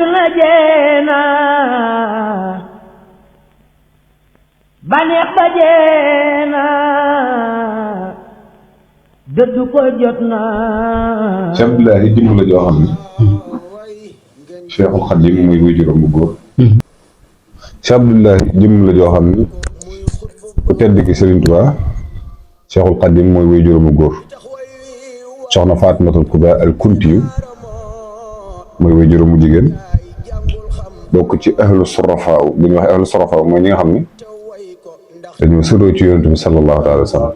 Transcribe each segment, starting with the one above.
àdduna jeena baneex ba jeena dëddu ko jot na. Cheikh Abdoulahi jëmm la joo xam ne Cheikhul Khadim muy waajuram bu góor. Cheikh Abdoulahi jëmm la joo xam ne ku tedd ki Serigne Touba Cheikhul Khadim mooy waajuram bu góor. soxna Faatimatul Kubra al Kuntiyu mooy waajuram bu jigéen bokk ci ahlu surafaaw bu ñu wax ahlu surafaaw mooy ñi nga xam ne dañoo sëroo ci yonent bi sallallahu alayhi wa sallam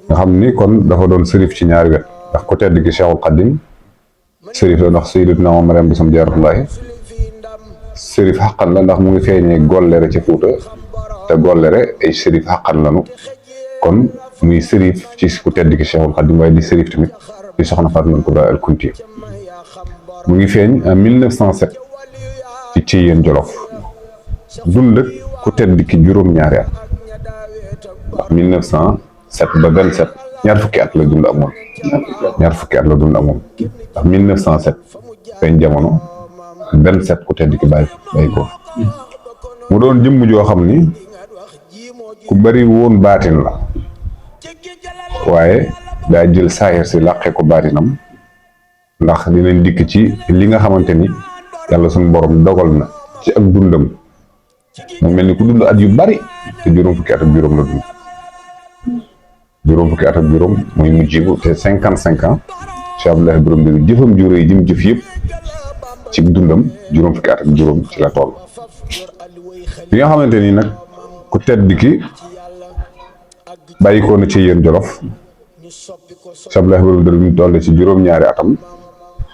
nga xam ni kon dafa doon sërif ci ñaari wet ndax ku tedd ki Cheikhul Khadim sërif la ndax sayyidatuna Mariam Bousso Jaaratullaahi sërif xaqan la ndax mu ngi feeñee gollere ci Fuuta te gollere ay sërif xaqan lanu kon muy sërif ci ku tedd ki Cheikhul Khadim waaye di sërif tamit ci soxna Faatimatul Kubra al Kunti mu ngi feeñ en 1907 ci Thiéyène Jolof dund ak ku tedd ki juróom-ñaari at ndax 1907 ba 27 ñaar fukki at la dund ak moom ñaar fukki at la dund ak moom ndax 1907 feeñ jamono 27 ku tedd ki bàyyi ko mu doon jëmm joo xam ni ku bari woon baatin la waaye daa jël saahir si làqee ko baatinam ndax dinañ dikk ci li nga xamante ni yàlla suñu borom dogal na ci ak dundam mu mel ni ku dund at yu bari te juróom fukki at ak juróom la dund juróom fukki at ak juróom muy mujjibu te 55 ans Cheikh Abdoulahi borom bi jëfam ju rëy jëm jëf yëpp ci dundam juróom fukki at ak juróom ci la toll bi nga xamante ni nag ku tedd ki bàyyi ko na ci yéen Jolof Cheikh Abdoulahi borom bi mu toll ci juróom-ñaari atam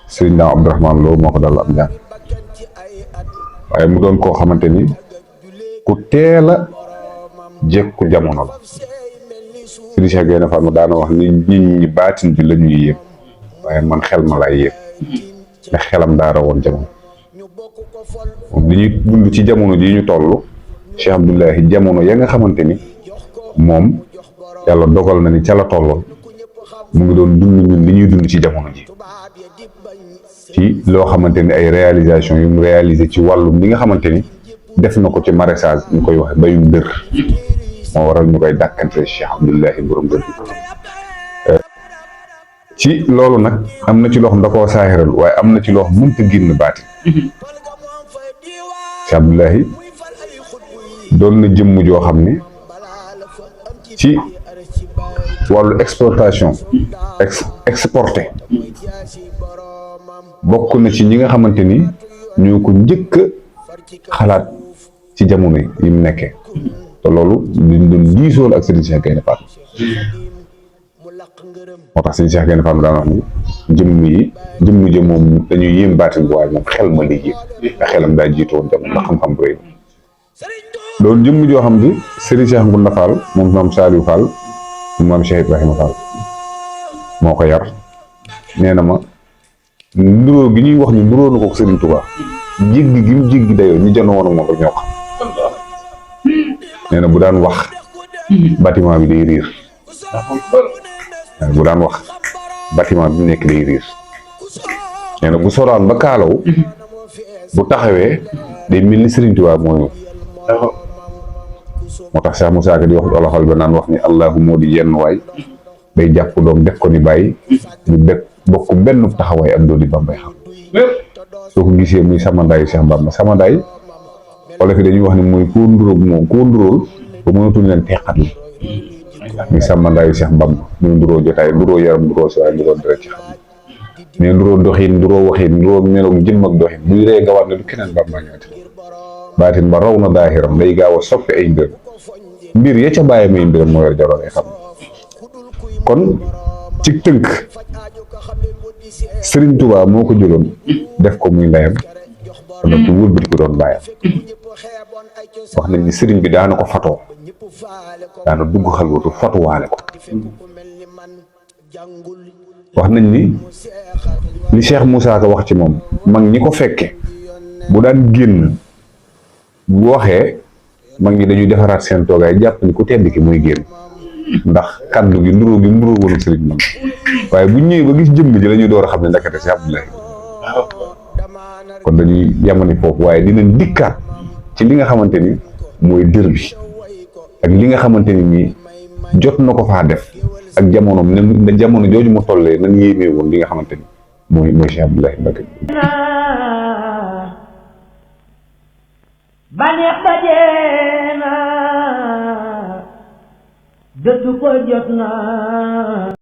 Sëriñ Daam Abdourahmane Lo moo ko dal am njàng waaye mu doon koo xamante ni ku teel a jekku jamono la Sëriñ Cheikh Gaïndé Fatma daana wax ni nit ñi baatin bi la ñuy yéem waaye man xel ma laay yéem ndax xelam daa rawoon jamono li ñuy dund ci jamono ji ñu toll Cheikh Abdoulahi jamono ya nga xamante ni moom yàlla dogal na ni ca la tolloon mu ngi doon dund ñun li ñuy dund ci jamono ji ci loo xamante ni ay réalisation yu mu réalisé ci wàllum li nga xamante ni def na ko ci maraîchage ñu koy wax bayum dër moo waral ñu koy dàkkante Cheikh Abdoulahi borom dër ci loolu nag am na ci loo xam da koo saaxiral waaye am na ci loo xam mënta génn baati Cheikh Abdoulahi doon na jëmm joo xam ne ci wàllu exportation exporté bokk na ci ñi nga xamante ni ñoo ko njëkk xalaat ci jamono yi mu nekkee te loolu duñ doon diisoon ak Serigne Cheikh Gaïndé Fatma moo tax Serigne Cheikh Gaïndé Fatma daan wax ni jëmm ji moom dañuy yéem baatin bu waaye moom xel ma lay yéem te xelam daa jiitu woon jamono ndax xam-xam bu rëy loolu jëmm joo xam ni Serigne Cheikh Ngounda Fall moom maam Saliou Fall maam Cheikh Ibrahima Fall moo ko yar nee na ma nduróo gi ñuy wax ni nduróo na ko Serigne Touba jéggi gi mu jéggi dayoo ñu jënd woon ak moom rek ñoo xam nee na bu daan wax bâtiment bi day riir bu daan wax bâtiment bi nekk day riir nee na bu soraan ba kaalaw bu taxawee day mel ni Serigne Touba moo ñëw moo tax Cheikh Moussa Ka di wax olofal ba naan wax ni allahu moo di yenn waay day jàpp doom def ko ni bàyyi ñu bokk benn taxawaay am doon di Bambay xam soo ko gisee muy samandaayu Cheikh Bamba samandaay olof yi dañuy wax ni mooy koo nduróog moom koo nduróol ba mënatuñ leen teqat li muy samandaayu Cheikh Bamba muy nduróo jotaay nduróo yaram nduróo si waaye nduróo deret ci xam mais nduróo doxin nduróo waxin nduróo meloog jëmm ak doxin buy ree gawaat ne du keneen Bamba ñaati baatin ba raw na daahiram day gaaw a soppi ay mbir ya ca bàyyi may mbiram moo yor jaroon ay xam kon ci tënk Serigne Touba moo ko jëloon def ko muy ndeyam te nag wëlbati ko doon bàyyam wax nañ ni Serigne bi daana ko fatoo daana dugg xalwatu fatuwaale ko wax nañ ni li Cheikh Moussa Ka wax ci moom mag ñi ko fekke bu daan génn bu waxee mag ñi dañuy defaraat seen toogaay jàpp ni ku tedd ki mooy génn ndax kaddu gi nduróo woon sëriñ man waaye bu ñëwee ba gis jëmm ji la ñuy door a xam ne ndakate si Abdoulahi kon dañuy yamani foofu waaye dinañ dikkaat ci li nga xamante ni mooy dër bi ak li nga xamante ni nii jot na ko faa def ak jamonoom ne jamono jooju mu tollee nan yéemee woon li nga xamante ni mooy Cheikh Abdoulaye Mbacké baneex ba jeena dëddu ko jot na